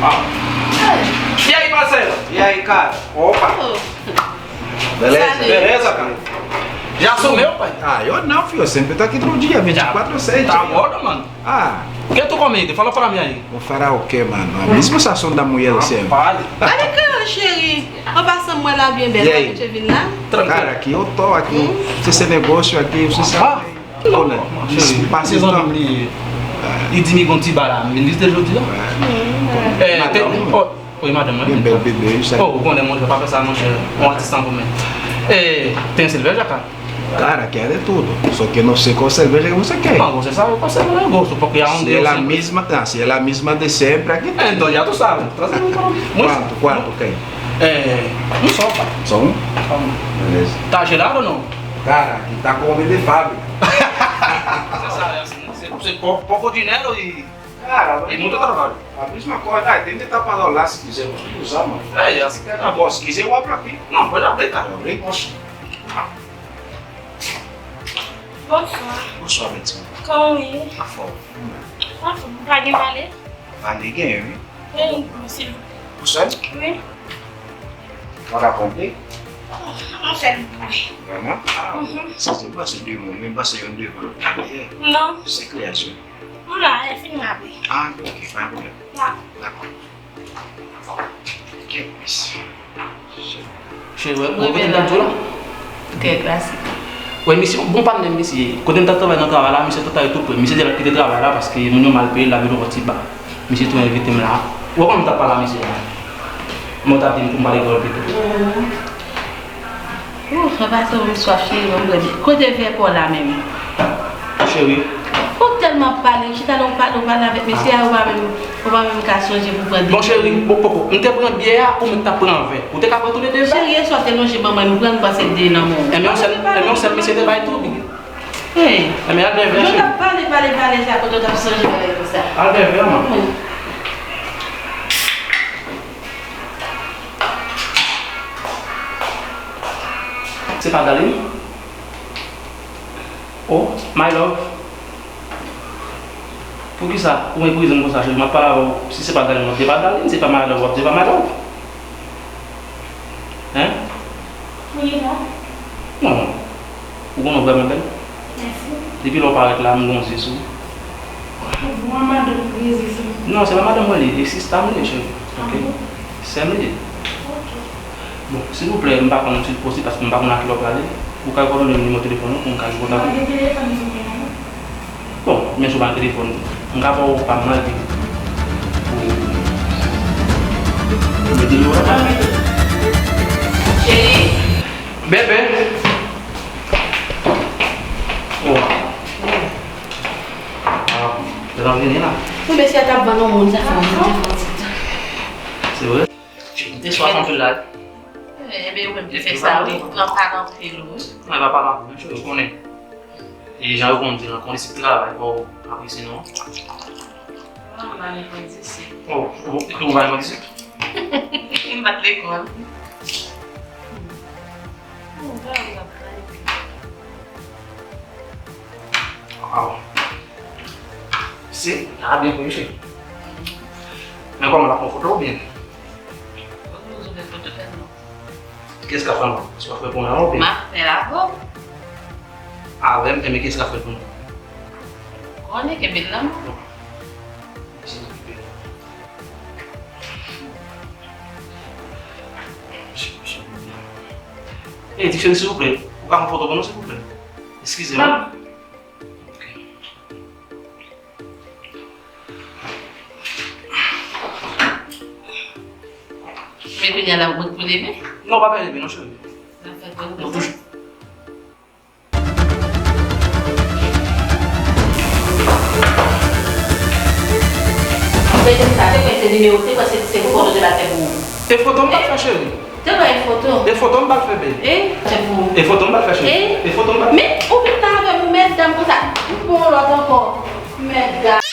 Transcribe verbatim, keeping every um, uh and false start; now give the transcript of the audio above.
Ah. E aí, parceiro? E aí, cara? Opa! Oh. Beleza? Salut. Beleza, cara? Já sumiu, pai? Ah, eu não, filho. Eu sempre tô aqui todo dia, vinte e quatro sete. Tá gordo, mano? Ah. O que tu comida? Fala pra mim aí. Vou falar o quê, mano? A mesma sensação da mulher, assim. Rapaz. Olha, cara, cheri. Ou pa sanm mwen la byen bèl, ou te vin la? Cara, aqui eu tô, aqui, eu, esse negócio aqui, você sabe. Konnen, li pase tan. Li di m li gon ti bagay la, m vin vizite l jodi a. Eh, te, oh, wi, madanm mwen. Gen bèl bebe, sa. Oh, ou konnen, monchè, pa fè sa, monchè. Yon atis tankou mwen. Eh, tem cerveja, cara? Cara, aqui é de tudo. Só que eu não sei qual cerveja que você quer. Não, você sabe qual cerveja eu gosto, porque aonde eu sempre... Se é a mesma, ah, se é a mesma de sempre, aqui tem. Então, já tu sabe. Traz aí pra mim. Quanto, quanto quer? É, um só, pai. Só um? Só um. Beleza. Tá gelado ou não? Cara, aqui tá como de fábrica. Você sabe, assim, você, você po-, pouco dinheiro e, cara, e muito trabalho. A mesma coisa, ah, tem que estar para lá se quiser, mas tudo usar, mano. É, e assim que é. Ah, bom, se quiser eu abro aqui. Não, pode abrir, cara. Abrir? Poxa. Bonswa. Bonswa, medsen. Kòman w ye? Anfòm. Anfòm. Ou pa gen vale? Vale gen, wi. Gen, silvouplè. Ou sèl? Wi. Ou pa ka konte? An fèt, wi. Vrèman? Ah, mhm. Eskize m, m panse de moun, men m panse yon devan, lòt la dèyè. Non. Se klè, sè. M la, e fin m ape. Ah, ok, pa gen pwoblèm. Dakò. Dakò. Kèt, mesye. Cheri, wè, wè kote m t ap di w la? Trè klasik. Wè, misye, yon bon patnè m misye ye. Kote m t ap travay nan travay la, misye t ap travay tou pre. Misye di l ap kite travay la paske moun yo mal peye l, lavi l yon ti ba. Misye tou envite m la. Wè kòman m t ap pale a misye la? Mwen t ap di m pou m pale kreyòl pito. Ooh, anba tou, m swaf, cheri, ban m bwè. Kote vè pa w la menm? Cheri. Ou tèlman pale, chita la, ou pale, ou pale avèk mesye a, ou pa menm, ou pa menm ka sonje pou pran de. Bon, cheri, bon, poko, m te pran byè a, ou menm t ap pran vè. Ou te ka pran tou le de vè? Cheri, e sa w te lonje ban mwen, m pran, m pase de nan men w. Enben, yon sèl, enben, yon sèl mesye te bay tou, bigi. Hey. Enben, al bè vè, cheri. Yo t ap pale, pale, pale, sa, kote w t ap sonje bagay konsa. Al bè vè, man. Hmm. Se pa Darline? Oh, my love. Poukisa ou meprize m konsa, cheri? M ap pale avè w. Si se pa Darline, w ap di pa Darline. Si se pa my love, w ap di pa my love. Hein? Wi, non. Non. Ou konnen w vrèman bèl. Mèsi. Depi lè w parèt la, m gon zye sou ou. Ou vwè madanm ou gen zye sou mwen? Non, se pa madanm mwen li ye, e sista m li ye, cheri. Ok? Ah bon? Sè m li ye. Ok. Bon, silvouplè, m pa konn si l posib, paske m pa konn a ki lè w prale. Ou ka kòdone m nimewo telefòn ou pou m ka gen kontak ou? M pa gen telefòn sou mwen, non. Bon, men si w pa gen telefòn, m ka ba w pa m nan epi pou ou mete nimewo a. Cheri. Bebe. Oh. Ah, bon. Yo t ap vini la. Wi, mesye a t ap vann yon moun, sa fè yon moun te fè yon ti tan. Se vre? M te swaf anpil la. Enben, ou menm te fè sa, wi. Ou pran pa nan pil, wi. Mwen pa pale anpil, men cheri, ou konnen. E jan yo konn di, nan kondisip travay, fò w apresye non. Ah, m pa nan kondisip. Oh, ou, ou pa nan kondisip? M pa t lekòl. Wow. Si, a byen pou misye. Men kòman l ap pran foto oubyen? Kiyès k ap fè m? Se w ap fè pou mwen oubyen? M ap fè l avè w. A, wè, men kiyès k ap fè l pou mwen? Konnen, kenbe l nan men w. Ey, ti cheri, silvouplè, ou ka fè yon foto pou nou, silvouplè? Eskize m. Men kounye a la, ou mèt pou leve? Non, pa pè leve non, cheri. N ap fè gwo. Nou toujou. Ou mete m sa, te kwè se nimewo, te kwè se, se foto de la tèt pou ou. E foto m t ap fè, cheri. Te kwè e foto. E foto m t ap fè, baby. E, se pou ou. E foto m t ap fè, cheri. E, e foto m t ap fè. Men, ou vin la avè m, mèt dam konsa. M pran yon lòt ankò. Mèt dam.